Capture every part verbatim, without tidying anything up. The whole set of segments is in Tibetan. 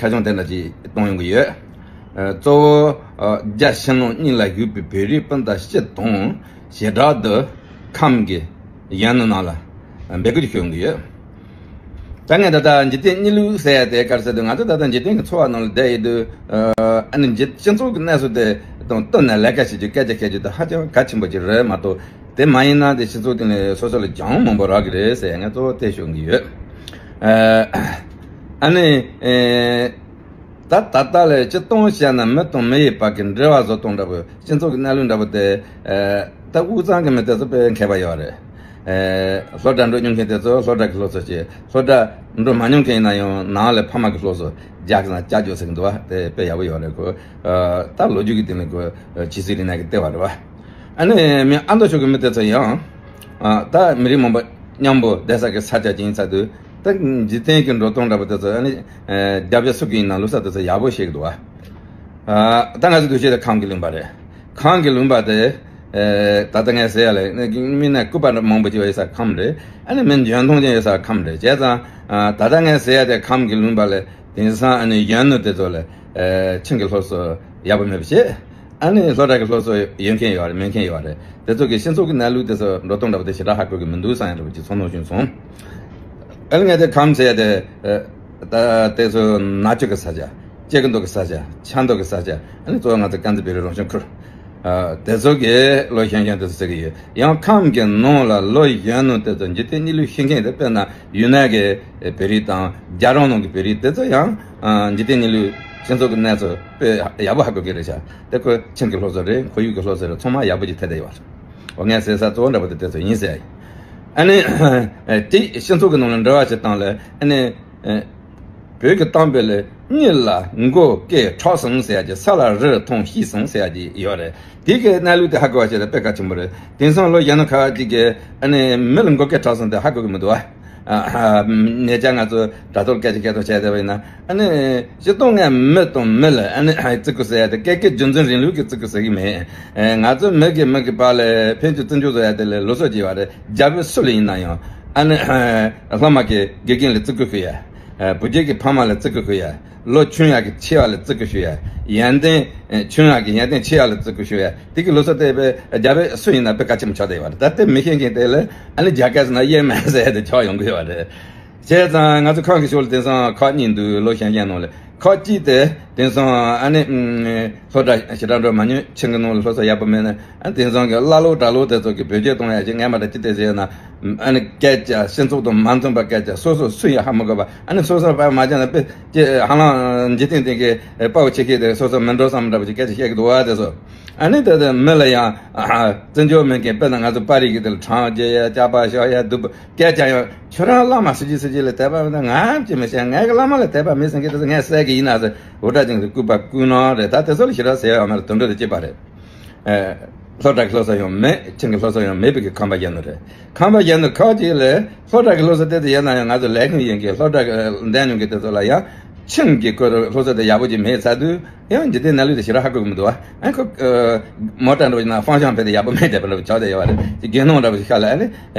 ཁ་བྱང་དེ་འདྲ་ཅིག་གཏོང་ཡོང་གི་ཡོད། ཨ་གཙོ་བོ་ཨ་རྒྱ་ཕྱི་ནང་གཉིས་ལ་བཞུགས་པའི་བོད་རིགས་སྤུན་ཟླ་སྤྱི་དང་བྱེ་བྲག་ཏུ་ཁམས་ཀྱི་གཞོན་ནུ་རྣམས་ལ་འབོད་སྐུལ་ཞུ་ཡོང་གི་ཡོད། ད་ངས་ད་ལྟ་འཇིག་རྟེན་གཉིས་ལུགས་ཟེར་ཡ་དེ་ག་རེ་ཟེར་དུས། ང་ཚོ་ད་ལྟ་འཇིག་རྟེན་གྱི་འཚོ་བ་ནང་ལ་བསྡད་ཡོད་དུས། ཨ་ནི་འཇིག་སྤྱི་ཚོགས་ཀྱི་གནས་ཚུལ་དེ་དང་བསྟུན་ནས་ལས་ཀ་བྱེད་རྒྱུ་སྐད་ཆ་བཤད་རྒྱུ་དེ་ཧ་ཅང་གལ་ཆེན་པོ་ཅིག་རེད་མ་གཏོགས། དེ་མ་ཡིན་ན་དེ་སྤྱི་ཚོགས་སྟེང་ལ་སོ་སོ་ལ་གྱོང་མང་པོ་རག་གི་རེད་ཟེར་ཡ་ངས་གཙོ་བོ་དེ་ཞུ་གི་ཡོད། ཨ་ནི་ད་ད་ལྟ་ལས་སྤྱིར་བཏང་བཤད་ན་མི་དང་མི་ཡི་བར་གྱི་འབྲེལ་བ་བཟོ་སྟངས་འདྲ་པོ། སྤྱི་ཚོགས་ཀྱི་གནས་ལུགས་འདྲ་པོ་དེ་ད་དབུས་གཙང་གི་མི་དེ་ཚོ་དཔེ་མཁས་པ་ཡོད་རེད། སློབ་གྲྭ་འགྲོ་མྱོང་མཁན་དེ་ཚོ་སློབ་གྲྭ་གི་སློབ་གསོ་བྱེད། སློབ་གྲྭ་འགྲོ་མ་མྱོང་མཁན་ཡིན་ན་ཡང་ནང་ལ་ཕ་མ་གི་སློབ་གསོ་རྒྱག་ན་ཅག་འཇོག་ཟེར་གི་འདུག་བ། དེ་དཔེ་ཡག་པོ་ཡོད་རེད། ཁོ་ད་ལོ་རྒྱུས་ཀྱི་སྟེང་ནས་ཁོ་ཆོས་སྲིད་རིག་གནས་ཀྱི་ལྟེ་བ་རེད་བ། ཨ་ནི་མི་ཨ་མདོ་ཕྱོགས་ཀྱི་མི་དེ་ཚོ་ཡང་ད་མི་རིགས་མང་པོ་མཉམ་པོ་བསྡད་ས་གི་ས་ཆ་ཅིག་ཡིན་ཚར་དུས། ད་འཇིག་རྟེན་གྱི་འགྲོ་སྟངས་འདྲ་པོ་དེ་ཚོ་ཨ་ནི་རྒྱ་བོད་སུ་གི་ཡིན་ན་ལུགས་སྲོལ་དེ་ཚོ་ཡག་པོ་ཤེས་ཀྱི་འདུག་བ། ད་ང་ཚོ་འདུ་ཤེས་དེ་ཁམས་ཀྱི་ལུང་པ་རེད། ཁམས་ཀྱི་ལུང་པ་དེ། ད་ལྟ་ངས་ཟེར་ཡ་ལས་མི་སྣ་སྐུད་པ་མང་པོ་ཅིག་ཡོད་ས་ཁམས་རེད། ཨ་ནི་མི་འཇོན་ཐང་ཅན་ཡོད་ས་ཁམས་རེད། བྱས་ཙང་ད་ལྟ་ངས་ཟེར་ཡ་དེ་ཁམས་ཀྱི་ལུང་པ་ལས་དེང་སང་ཨ་ནི་གཞོན་ནུ་དེ་ཚོ་ལ་ཆིངས་ཀྱི་སློབ་གསོ་ཡག་པོ་མེད་པ་བྱས། ཨ་ནི་སློབ་གྲྭ་གི་སློབ་གསོ་ཡོད་མཁན་ཡོད་རེད། མེད་མཁན་ཡོད་རེད། དེ་ཚོ་གི་སྤྱི་ཚོགས་ཀྱི་གནས་ལུགས་དེ་ཚོ་འགྲོ་སྟངས་འདྲ་པོ་དེ་ཞེ་དྲག་ཧ་གོ་གི་མི་འདུག་བསམ་ཡ་འདྲ་པོ་ཅིག་ཚོར་སྣང་བྱུང་སོང་། ཨ་ནི་ངས་དེ་ཁམས་ཟེར་ཡ་དེ། ད་དེ་ཚོ་ནག་ཆུ་གི་ས་ཆ། ལྕགས་མདོག་གི་ས་ཆ། ཆབ་མདོ་གི་ས་ཆ། ཨ་ནི་གཙོ་བོ་ང་ཚོ་དཀར་མཛེས་བོད་རིགས་རང་སྐྱོང་ཁུལ། ཨ་དེ་ཚོ་གི་ལོ་གཞོན་གཞོན་དེ་ཚོ་ཟེར་གི་ཡོད། ཡང་ཁམས་ཀྱི་ནང་ལ་ལོ་གཞོན་ནུ་དེ་ཚོ་འཇིག་རྟེན་གཉིས་ལུགས་ཤེས་མཁན་དེ། དཔེར་ན་ཡུན་ནན་གྱི་བོད་རིགས་དང་རྒྱ་རོང་ནང་གི་བོད་རིགས་དེ་ཚོ་ཡང་ཨ་འཇིག་རྟེན་གཉིས་ལུགས་སྤྱི་ཚོགས་ཀྱི་གནས་ཚུལ་དཔེ་ཡག་པོ་ཧ་གོ་གི་རེད་ཤག་དེ་ཁོ་ཆིངས་ཀྱི་སློབ་གསོ་རེད། ཁོར་ཡུག་གི་སློབ་གསོ་རེད། ཚང་མ་ཡག་པོ་ཅིག་ཐེབས་བསྡད་ཡོད་པ་རེད། འོ་ངས་ཟེར་ས་གཙོ་བོ་འདྲ་པོ་དེ་དེ་ཚོ་ཡིན་ཟེར། ཨ་ནི་དེ་སྤྱི་ཚོགས་ཀྱི་ནང་ལ་འབྲེལ་བ་བྱེད་སྟངས་ལ་ཨ་ནི། ཨེ། བོད་ཀྱི་གཏམ་དཔེ་ལ་གཉིད་ལ་མགོ་སྐེ་ཁྲག་སོང་ཟེར་ཡ་ཅིག་ས་ལ་རི་ཐོང་ཤི་སོང་ཟེར་ཡ་ཅིག་ཡོད་རེད། དེ་གི་གནས་ལུགས་དེ་ཧ་གོ་བ་བྱས་ན་དཔེ་གལ་ཆེན་པོ་རེད། དེང་སང་ལོ་གཞོན་ནུ་ཁ་ཅིག་གིས་ཨ་ནི་མི་ལ་མགོ་སྐེ་ཁྲག་སོང་དེ་ཧ་གོ་གི་མི་འདུག་བ། ཨ་ཨ་ཉེ་ཆར་ང་ཚོ་དྲ་ཐོག་སྐད་ཆ་བཤད་ཐུབ་བྱས་བསྡད་པ་ཡིན་ན། ཨ་ནི་སྤྱིར་བཏང་ངས་མི་དང་མི་ལ་ཨ་ནི་བརྩི་བཀུར་ཟེར་ཡ་དེ་སྐད་ཀྱི་རྒྱུ་མཚན་རིང་ལུགས་ཀྱི་བརྩི་བཀུར་ཟེར་གི་མེད། ང་ཚོ་མི་གི་མི་གི་བར་ལ་ཕན་ཚུན་བརྩི་འཇོག་བཟོ་ཡ་དེ་ལ་ལུགས་སྲོལ་ཅིག་ཡོད་རེད། རྒྱ་བོད་སུ་ལ་ཡིན་ན་ཡང་ཨ་ནི་ཨ་སློབ་མ་གི་དགེ་རྒན་ལ་བརྩི་བཀུར་ཞུ་ཡ། ཨ་བུ་རྒྱུད་ཀྱི་ཕ་མ་ལ་བརྩི་བཀུར་ཞུ་ཡ། ལོ་ཆུང་ཡ་གི་ཆེ་བ་ལ་བརྩི་བཀུར་ཞུ་ཡ། ཡོན་ཏན་ཨ་ཆུང་ཡ་གི་ཡོན་ཏན་ཆེ་བ་ལ་བརྩི་བཀུར་ཞུ་ཡ། དེ་གི་ལུགས་སྲོལ་དེ་དཔེ་རྒྱ་བོད་སུ་ཡིན་ན་དཔེ་གལ་ཆེན་པོ་ཆགས་བསྡད་ཡོད་རེད། ད་དེ་མི་ཤེས་མཁན་དེ་ལ་ཨ་ནི་རྒྱ་སྐད་ཟེར་ན་ཡེ་མེད་ཟེར་ཡ་དེ་ཆགས་ཡོང་གི་ཡོད་རེད། བྱས་ཙང་ང་ཚོ་ཁམས་ཀྱི་ཕྱོགས་ལ་དེང་སང་ཁག་གཉིས་འདུག་ལོ་གཞོན་གཞོན་ནང་ལ་ཁག་གཅིག་དེ་དེང་སང་ཨ་ནི་ཨམ་སློབ་གྲྭ་ཞེ་དྲག་འགྲོ་མ་མྱོང་། ཆུང་གི་ནང་ལ་སློབ་གསོ་ཡག་པོ་མེད་ན། ཨ་ནི་དེང་སང་གི་ཀླ་ཀློ་གྲྭ་ལོག་དེ་ཚོ་གི་བེད་སྤྱོད་གཏོང་ཡག་ཅིག་ངས་མ་གཏོགས་ཅི་སྟེ་ཟེར་ན། ཨ་ནི་སྐད་ཆ་སྤྱི་ཚོགས་དང་མ་མཐུན་པ་སྐད་ཆ་སོ་སོ་སུ་ཡང་ཧ་མི་གོ་བ། ཨ་ནི་སོ་སོ་དཔེ་མ་བྱས་ན་དཔེ་ཅི་ཧ་ལམ་འཇིག་རྟེན་སྟེང་གི་དཔའ་བོ་ཆེ་ཤོས་དེ་སོ་སོ་མི་འགྲོ་བསམ་འདྲ་པོ་ཅིག་སྐད་ཆ་བཤད་གི་འདུག་བ་དེ་ཚོ། ཨ་ནི་དེ་དེ་མི་ལ་ཡང་བརྩི་འཇོག་མེད་མཁན། དཔེར་ན་ང་ཚོ་པར་རིས་ཀྱི་དེ་ལ་གྲངས་རྒྱག་ཡ། སྐྱག་པ་བཤགས་ཡ། སྡུག་པ་སྐད་ཆ་ཡང་ཁྱོད་རང་བླ་མ་སུ་ཅིག་སུ་ཅིག་ལ་དད་པ་མེད་ན་ང་ཅི་མི་ཤེས། ངའི་བླ་མ་ལ་དད་པ་མེད་ཟེར་མཁན་དེ་ཚོ་ངས་བསད་གི་ཡིན་ན་ཟེར། འུར་སྒྲ་ཅན་གྱི་སྐུད་པ་སྐུད་ནོ་རེད། ད་དེ་ཚོ་ལ་ཞེ་དྲག་ཟེར་ཡ་ཡོད་མ་རེད། དོན་འགྲོ་དེ་གཅིག་པ་རེད། ཨེ། སློབ་གྲྭ་གི་སློབ་གསོ་ཡང་མེད། ཆིངས་ཀྱི་སློབ་གསོ་ཡང་མེད་པའི་གི་ཁམས་པ་གཞོན་ནུ་རེད། ཁམས་པ་གཞོན་ནུ་ཁག་ཅིག་ལས་སློབ་གྲྭ་གི་སློབ་གསོ་དེ་དེ་ཡིན་ན་ཡང་ང་ཚོ་ལས་མཁན་ཡིན་གི་སློབ་གྲྭ་གི་ལྡན་མྱོང་གི་དེ་ཚོ་ལ་ཡང་ཆིངས་ཀྱི་སྐོར་སློབ་གསོ་དེ་ཡག་པོ་ཅིག་མེད་ཚར་དུས། ཡང་འཇིག་རྟེན་གནས་ལུགས་དེ་ཞེ་དྲག་ཧ་གོ་གི་མི་འདུག་བ། ཨ་ཁོ་མོ་ཊ་འགྲོ་བཞིན་ན་ཧྥང་ཤང་ཕེ་དེ་ཡག་པོ་མེད་བསྡད་པ་འདྲ་པོ་ཆགས་བསྡད་ཡོད་བ་རེད། དེ་དགེ་སློང་འདྲ་པོ་ཞིག་ཤར་ལ་ཨ་ནི་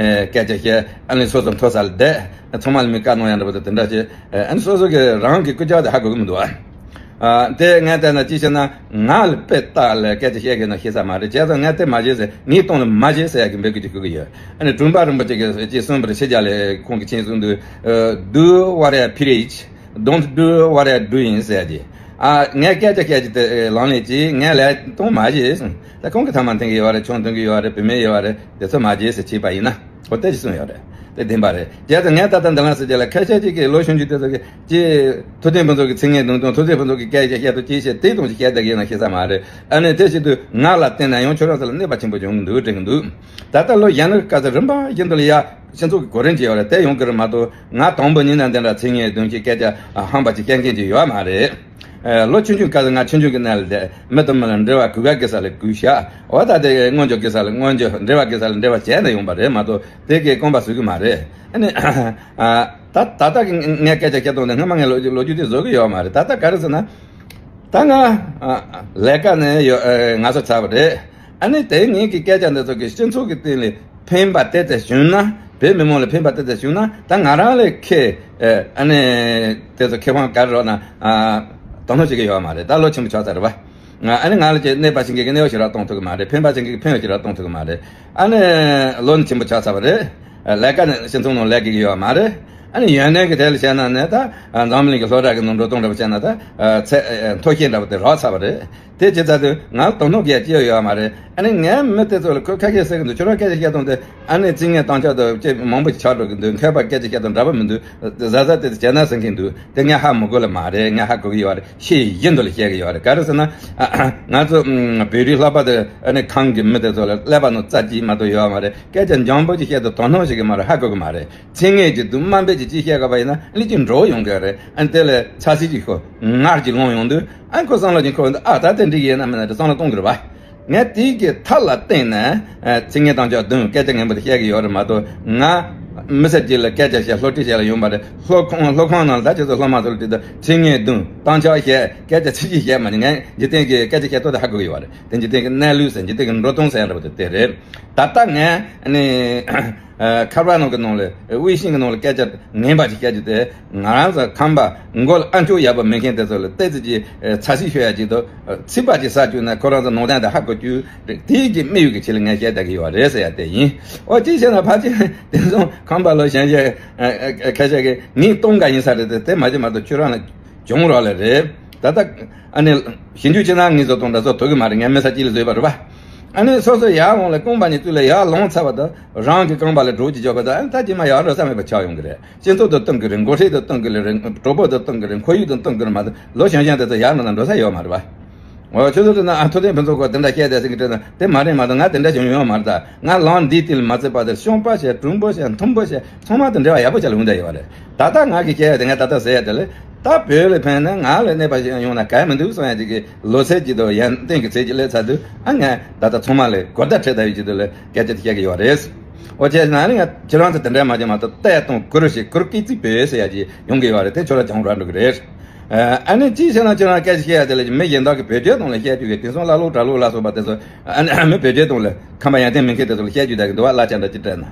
སྐད་ཆ་བཤད། ཨ་ནི་སོ་སོ་མཐོ་ས་ལ་བསྡད། ཚང་མ་ལ་མི་བཀའ་གནང་ཡ་འདྲ་པོ་དེ་དེ་འདྲ་བྱས། ཨ་ནི་སོ་སོ་གི་རང་གི་སྐུལ་ལྕག་དེ་ཧ་གོ་གི་མི་འདུག་བ། ཨ་དེ་ངས་བལྟས་ན་ཅི་བྱས་ན་ང་ལ་དཔེ་ལྟ་ལ་སྐད་ཆ་བཤད་གི་ན་ཤེས་ས་མ་རེད། བྱས་ཙང་ངས་དེ་མ་བྱེད་ཟེར། ངའི་སྟེང་ལ་མ་བྱེད་ཟེར་ཡ་གི་འབོད་སྐུལ་ཅིག་ཞུ་གི་ཡོད། ཨ་ནི་དྲུང་པ་རིན་པོ་ཆེ་གིས་ཅིག་གསུངས་པ་རེད། ཕྱི་རྒྱལ་ལ་ཁོང་གི་མཁྱེན་སོང་དུས། Do what I preach, don't do what I do ཡིན་ཟེར་ཡ་ཅིག་ཨ་ངས་སྐད་ཆ་བཤད་ཀྱི་དེ་ལག་ལེན་གྱིས་ངས་ལས་གཏོང་མ་བྱེད་གསུངས། ད་ཁོང་གིས་ཐ་མག་འཐེན་གྱི་ཡོད་རེད། ཆང་འཐུང་གི་ཡོད་རེད། བུད་མེད་ཡོད་རེད། དེ་ཚོ་མ་བྱེད་ཟེར་བྱས་པ་ཡིན་ན་ཁོ་དེ་ཅིག་གསུངས་ཡོད་རེད། དེ་བདེན་པ་རེད། བྱས་ཙང་ངས་ད་ལྟ་འདི་ལ་ཟེར་རྒྱུ་ལ་ཁ་ཤས་ཅིག་གིས་ལོ་ཆུང་ཆུང་དེ་ཚོ་གིས་ཅིག་ཐུབ་བསྟན་ཕུན་ཚོགས་ཀྱི་མཚན་སྙན་དང་དང་ཐུབ་བསྟན་ཕུན་ཚོགས་ཀྱི་སྐད་ཆ་བཤད་དུས་ཅིག་བཤད་དེ་འདྲ་ཅིག་བཤད་བསྡད་ཀྱི་ཡོད་ན་ཤེས་ས་མ་རེད། ཨ་ནི་དེ་བྱེད་དུས་ང་ལ་བལྟས་ན་ཡང་ཁྱོད་རང་ཚོ་ལ་གནོད་པ་ཆེན་པོ་བྱུང་གི་འདུག་དྲན་གྱི་འདུག་ད་ལྟ་ལོ་གཞོན་ནུ་སྐབས་སུ་རིམ་པ་བཞིན་དུ་ལ་ཡ་སྤྱི་ཚོགས་ཀྱི་གོ་རིམ་ཅིག་ཡོད་རེད། དེ་ཡོང་གི་རེད་མ་གཏོགས་ང་དང་པོ་ཉིད་ནས་འདི་འདྲ་མཚན་སྙན་དང་ཅིག་སྐད་ཆ་ཧམ་པ་ཅིག་བཤད་མཁན་ཅིག་ཡོད་མ་རེད། ཨ་ལོ་ཆུང་ཆུང་སྐབས་སུ་ང་ཆུང་ཆུང་གི་གནས་ལ་བསྡད། མི་དང་མི་ལ་འབྲེལ་བ་གུས་པ་དགེ་ས་ལ་གུས་ཞབས། འོ་ད་དེ་མངོན་སྦྱོར་དགེ་ས་ལ་མངོན་སྦྱོར། འབྲེལ་བ་དགེ་ས་ལ་འབྲེལ་བ་བྱས་ནས་ཡོང་པ་རེད་མ་གཏོགས་དེ་གའི་རྐང་པ་བཟོས་གི་མ་རེད། ཨ་ནི་ཨ་ད་ད་ལྟ་གི་ངས་སྐད་ཆ་བཤད་སྟངས་དེ་སྔོན་མ་ངས་ལོ་ལོ་རྒྱུས་དེ་བཟོ་གི་ཡོད་མ་རེད། ད་ལྟ་ག་རེ་ཟེར་ན། ད་ང་ཨ་ལས་ཀ་ནས་ཡོ་ཨ་ང་ཚོ་ཚར་བ་རེད། ཨ་ནི་དེ་ངེད་ཀྱི་སྐད་ཆ་འདི་ཚོ་གི་སྤྱི་ཚོགས་ཀྱི་སྟེང་ལ་ཕན་པ་དེ་ཚོ་བྱུང་ན་ བོད་མི་མང་ལ་ཕན་པ་ཏོག་ཙམ་བྱུང་ན་ད་ང་རང་ལས་ཁེ་ཨ་ནི་དེ་ཚོ་ཁེ་ཕན་ག་རེ་རག་ན་དོ་སྣང་བྱེད་ཀྱི་ཡོད་མ་རེད། ད་ལོ་ཆེན་པོ་ཆགས་ཚར་རེད་པ། ཨ་ནི་ང་ལ་ཅིག་གནོད་པ་བྱེད་མཁན་གྱི་གནོད་པ་ཞིག་རག་གཏོང་ཐུབ་ཀྱི་མ་རེད། ཕན་པ་བྱེད་མཁན་གྱི་ཕན་པ་ཞིག་རག་གཏོང་ཐུབ་ཀྱི་མ་རེད། ཨ་ནི་ལོ་ནི་ཆེན་པོ་ཆགས་ཚར་བ་རེད། ལས་ཀ་ནི་སྤྱི་ཚོགས་ནང་ལས་དགོས་ཀྱི་ཡོད་མ་རེད། ཨ་ནི་ཡོན་ཏན་གྱི་ཐད་ལ་བཤད་ན་ནི་ད་འཛམ་གླིང་གི་སློབ་གྲྭ་གི་ནང་འགྲོ་སྟངས་འདྲ་པོ་བཤད་ན་ད་ཚད་མཐོ་ཤོས་འདྲ་པོ་དེ་རག་ཚར་བ་རེད། དེ་བྱས་ཚར་དུས་ང་ལ་དོ་སྣང་གི་ཡ་ཅི་ཡང་ཡོད་མ་རེད། ཨ་ནི་ངའི་མི་དེ་ཚོ་ལ་ཁོས་ཁ་སྐད་ཟེར་གི་འདུག་ཁྱོད་རང་སྐད་ཆ་བཤད་སྟངས་དེ་ཨ་ནི་ཚིག་ངན་གཏམ་ཆག་དང་ཅིག་མང་པོ་ཆགས་འགྲོ་གི་འདུག་མཁས་པ་སྐད་ཆ་བཤད་སྟངས་འདྲ་པོ་མི་འདུག་གཟབ་གཟབ་དེ་བྱས་ན་ཟེར་མཁན་འདུག་དེ་ངས་ཧ་མི་གོ་ལེ་མ་རེད། ངས་ཧ་གོ་གི་ཡོད་རེད། ཤེས་བཞིན་དུ་ལ་བཤད་གི་ཡོད་རེད། ག་རེ་ཟེར་ན་ང་ཚོ་བོད་རིགས་ལྷག་པར་དུ་ཨ་ནི་ཁམས་ཀྱི་མི་དེ་ཚོ་ལ་ཀླད་པ་ནང་རྩ་གཅིག་མ་གཏོགས་ཡོད་མ་རེད། སྐད་ཆ་འཇམ་པོ་ཅིག་བཤད་དུས་དོ་སྣང་བྱེད་གི་མ་རེད། ཧ་གོ་གི་མ་རེད། ཚིག་ངན་གྱི་དུ་དམའ་འབེབས་ཀྱི་ཅིག་བཤད་ག་པ་ཡིན་ན་ཨ་ནི་ཅིག་འགྲོ་ཡོང་གི་རེད། ཨ་ནི་དེ་ལས་ཚ་ཚིག་ཅིག་ཁོ་ངར་གྱིས་ལོང་ཡོང་དུས་ཨ་ནི་ཁོ་བསམ་བློ་ཅིག་འཁོར་འདུག་ཨ་ད་དེ་འགྲིག་ཡིན་ན་མིན་ན་དེ་བསམ་བློ་གཏོང་གི་རེད་པ། ངས་དེའི་གི་མཐའ་ལ་བརྟེན་ནས་ཚིག་ངན་གཏམ་ཆག་བདུན་སྐད་ཆ་ངན་པ་དེ་བཤད་གི་ཡོད་རེད་མ་གཏོགས་ང་མི་སེར་གཅིག་ལ་སྐད་ཆ་བཤད་སློབ་ཁྲིད་བྱས་ལ་ཡོང་པ་རེད། སློབ་ཁང་སློབ་ཁང་ནང་ལ་ད་ཁྱེད་ཚོ་སློབ་མ་ཚོ་ལ་དྲིས་དུས་ཚིག་ངན་བདུན་གཏམ་ཆག་བཤད་སྐད་ཆ་ཚིག་གཅིག་བཤད་མ་ནི་ངས་འཇིག་རྟེན་གྱི་སྐད་ཆ་བཤད་ཐོག་དེ་ཧ་གོ་གི་ཡོད་རེད། དེ་འཇིག་རྟེན་གྱི་གནས་ལུགས་ཟེར་འཇིག་རྟེན་གྱི་འགྲོ་སྟངས་ཟེར་ཡ་འདྲ་པོ་དེ་དེ་རེད། ད་ལྟ་ངས་ནི་ཁ་པར་ནང་གི་ནང་ལ་དབྱི་ཤིང་གི་ནང་ལ་སྐད་ཆ་ངན་པ་ཞིག་བཤད་རྒྱུ་དེ་ང་རང་ཚོ་ཁམས་པ་མགོ་ལ་ཨ་མཆོག་ཡག་པོ་མེད་མཁན་དེ་ཚོ་ལ་ཏོག་ཙམ་ཅིག་ཚ་ཚིག་ཤོད་ཡ་ཅིག་དང་ཚིག་པ་ཅིག་ཟ་བཅུག་ན་ཁོ་རང་ཚོ་ནང་དོན་དེ་ཧ་གོ་རྒྱུ་རེད། དེའི་གི་དམིགས་ཡུལ་གྱི་ཆེད་ལ་ངས་བཤད་བསྡད་ཀྱི་ཡོད་རེད་ཟེར་ཡ་དེ་ཡིན། ཨོ་ཅི་བྱས་ན་ཕལ་ཆེར་དེ་ཚོ་ཁམས་པ་ལོ་གཞོན་གཞོན་ཁ་ཤས་ཀྱིས་ངས་གཏོང་ག་ཡིན་ས་རེད་དེ་དེ་མ་བྱེད་མ་གཏོགས་ཁྱོད་རང་ལ་གྱོང་རག་ལེ་རེད། ད་ལྟ་ཨ་ནི་ཞིབ་འཇུག་བྱས་ན་ངས་བཟོ་སྟངས་འདྲ་བཟོ་ཐུབ་ཀྱི་མ་རེད། ངས་མི་ས་གཅིག་ལ་བཟོས་པ་རེད་པ། ཨ་ནི་སོ་སོ་ཡར་འོང་ལ་རྐང་པ་གཉིས་བཙུགས་ལ་ཡར་ལངས་ཚར་བ་དང་རང་གི་རྐང་པ་ལ་འགྲོ་གཅིག་འཇོག་པ་དང་ཨ་ནི་ད་རྗེས་མ་ཡར་འགྲོ་ས་མེད་པ་ཆགས་ཡོང་གི་རེད། སྤྱི་ཚོགས་དང་བསྟུན་གི་རེད། འགོ་ཁྲིད་དང་བསྟུན་གི་རེད། གྲོགས་པོ་དང་བསྟུན་གི་རེད། ཁོར་ཡུག་དང་བསྟུན་གི་རེད་མ་གཏོགས་ལོ་གཞོན་གཞོན་དེ་ཚོ་ཡར་འགྲོ་ན་འགྲོ་ས་ཡོད་མ་རེད་པ། འོ་ཁྱོད་ཚོ་དེ་ན་ཨ་ཐུབ་བསྟན་ཕུན་ཚོགས་ཁོ་དེ་འདྲ་བཤད་བསྡད་ཟེར་གི་དྲན་ན་དེ་མ་རེད་མ་གཏོགས་ང་དེ་འདྲ་བྱུང་ཡོད་མ་རེད། ད་ང་ལངས་འདིའི་སྟེང་ལ་མ་ཚད་པ་དེ་གཤོང་པ་བྱས་གྲུང་པོ་བྱས་མཐུན་པོ་བྱས་ཚང་མ་དང་འབྲེལ་བ་ཡག་པོ་བྱས་ལ་འོང་བསྡད་ཡོད་རེད། ད་ལྟ་ང་གི་བཤད་ཡ་དེ་ངས་ད་ལྟ་ཟེར་ཡ་དེ་ལས་ད་བོད་ལ་ཕན་ན་ང་ལ་གནོད་པ་ཞིག་ཡོང་ན་གལ་མི་འདུག་བསམ་ཡ་ཅིག་གི་ལོ་ཚད་ཅིག་དང་ཡོན་ཏན་གྱི་ཚད་ཅིག་སླེབས་ཚར་དུས་ཨ་ངས་ད་ལྟ་ཚང་མ་ལ་གོ་བརྡ་འཕྲོད་ལྟ་བུའི་ཆེད་དུ་ལ་སྐད་ཆ་དེ་བཤད་གི་ཡོད་རེད། འོ་བྱས་ན་ཨ་ནི་ང་ཁྱེད་རང་ཚོ་དེ་འདྲ་མ་བྱེད་མ་གཏོགས་ལྟས་དང་གུ་རུ་ཞིག་གུ་རུ་སྐད་ཅིག་བོད་ཟེར་ཡ་ཅིག་ཡོང་གི་ཡོད་རེད། དེ་ཁྱོད་རང་གྱོང་རག་འགྲོ་གི་རེད། ཨ་ནི་ཅིའི་ཕྱིར་ན་ཁྱོད་རང་སྐད་ཆ་བཤད་ཡ་དེ་ལ་མི་གཞན་དག་གི་བེད་སྤྱོད་གཏོང་ལ་བཤད་རྒྱུ་གི་དེང་སང་བླ་ལོག་གྲྭ་ལོག་ལ་སོགས་པ་དེ་ཚོ་ཨ་ནི་མི་བེད་སྤྱོད་གཏོང་ལ་ཁམས་པ་ཡོན་ཏན་མེད་མཁན་དེ་ཚོ་ལ་བཤད་རྒྱུ་དག་གི་འདུག་བ། གླ་ཆ་འདྲ་ཅི་སྤྲད་ན་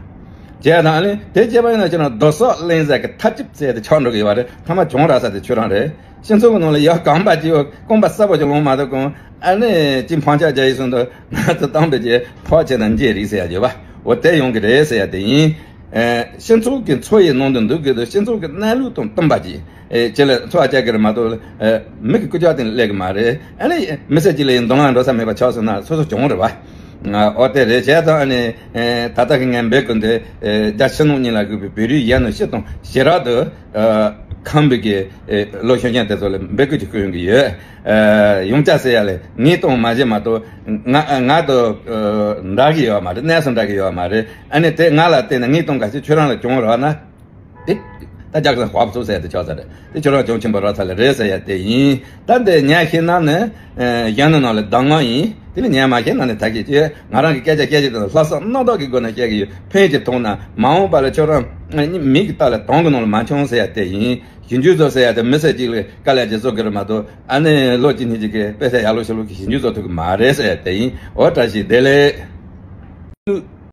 བྱས་དང་ཨ་ནི་དེ་བྱས་པ་ཡིན་ན་ཁྱོད་རང་རྡོ་སོག་གླིང་ཟེར་གི་ཐ་ཅིབ་ཟེར་དེ་ཆགས་འགྲོ་གི་ཡོད་རེད། ཐ་མ་གྱོང་རག་ས་དེ་ཁྱོད་རང་རེད། སྤྱི་ཚོགས་ཀྱི་ནང་ལ་ཡག་གང་པ་ཅིག་ཡོད་རྐང་པ་གསལ་པོ་ཅིག་ལོང་མ་ཐུབ་གོང་ཨ་ནི་ཅིག་འཕང་ཆག་རྒྱག་ཡིན་སོང་དུས་ང་ཚོ་བཏང་པའི་རྗེས་ཕོག་བྱས་ན་འཇལ་རེད་ཟེར་ཡ་ཡོད་པ། འོ་དེ་ཡོང་གི་རེད་ཟེར་ཡ་དེ་ཡིན། སྤྱི་ཚོགས་ཀྱི་འཚོ་བའི་ནང་དུ་འདུག་གི་འདུག་སྤྱི་ཚོགས་ཀྱི་གནས་ལུགས་དང་བསྟུན་པ་ཅིག་ཅི་ལ་འཚོ་བ་སྐྱེལ་གི་རེད་མ་གཏོགས་མི་གི་སྐུ་ཅག་སྟེང་ལ་སླེབས་གི་མ་རེད། ཨ་ནི་མི་སེར་གཅིག་ལ་ཡིན་མདུན་ལམ་འགྲོ་ས་མེད་པ་ཆགས་སོང་ན་སོ་སོ་གྱོང་རེད་བ། འོ་དེ་རེད་བྱས་ཙང་ཨ་ནི་ད་ལྟ་གི་ངས་འབོད་སྐུལ་འདི་རྒྱ་ཕྱི་ནང་གཉིས་ལ་གུས་པའི་བོད་རིགས་ཡན་ནོ་སྤྱི་དང་ཞེ་དྲག་ཏུ་ཁམས་པའི་གི་ལོ་གཞོན་གཞོན་དེ་ཚོ་ལ་འབོད་སྐུལ་ཅིག་སྐུལ་ཡོང་གི་ཡོད། ཡོང་ཅག་ཟེར་ཡ་ལས་ངས་གཏོང་མ་བྱེད་མ་གཏོགས་ང་ང་དང་འདྲ་གི་ཡོད་མ་རེད། གནས་སུ་འདྲ་གི་ཡོད་མ་རེད། ཨ་ནི་དེ་ང་ལ་བརྟེན་ནས་ངས་གཏོང་ག་ཞིག་ཁྱོད་རང་ལ་གྱོང་རག་ན་དེ་ད་རྒྱག་ས་ཧོབ་ཚུགས་ཟེར་ཡ་དེ་ཆགས་ས་རེད། དེ་ཁྱོད་རང་གྱོང་ཆེན་པོ་རག་ཚར་ལེ་རེད་ཟེར་ཡ་དེ་ཡིན། ད་འདི་ཉན་ཤེས་ན་ནི་གཞན་ནི་ནང་ལ་གདམས་ངག་ཡིན། དེ་ནི་ཉན་མ་ཤེས་ན་ནི་ད་གི་ཅི་ང་རང་གི་སྐད་ཆ་སྐད་ཆ་དེ་ལྷག་བསམ་རྣམ་དག་གི་སྒོ་ནས་བཤད་གི་ཡོད། ཕན་གྱི་ཐོག་ན་མ་འོངས་པ་ལ་ཁྱོད་རང་མིག་གི་ལྟག་ལ་དོང་གི་ནང་ལ་མ་མཆོང་ཟེར་ཡ་དེ་ཡིན། ཞིབ་འཇུག་བཟོ་ཟེར་ཡ་དེ་མི་སེར་གཅིག་ལ་དཀའ་ལས་ཅིག་བཟོ་གི་རེད་མ་གཏོགས་ཨ་ནི་ལོ་གཅིག་གཉིས་ཅིག་གི་དཔེ་ཆ་ཡག་ལོ་ཞིག་ལོ་གི་ཞིབ་འཇུག་བཟོ་ཐུབ་གི་མ་རེད་ཟེར་ཡ་དེ་ཡིན། འོ་བཀྲ་ཤིས་བདེ་ལེགས།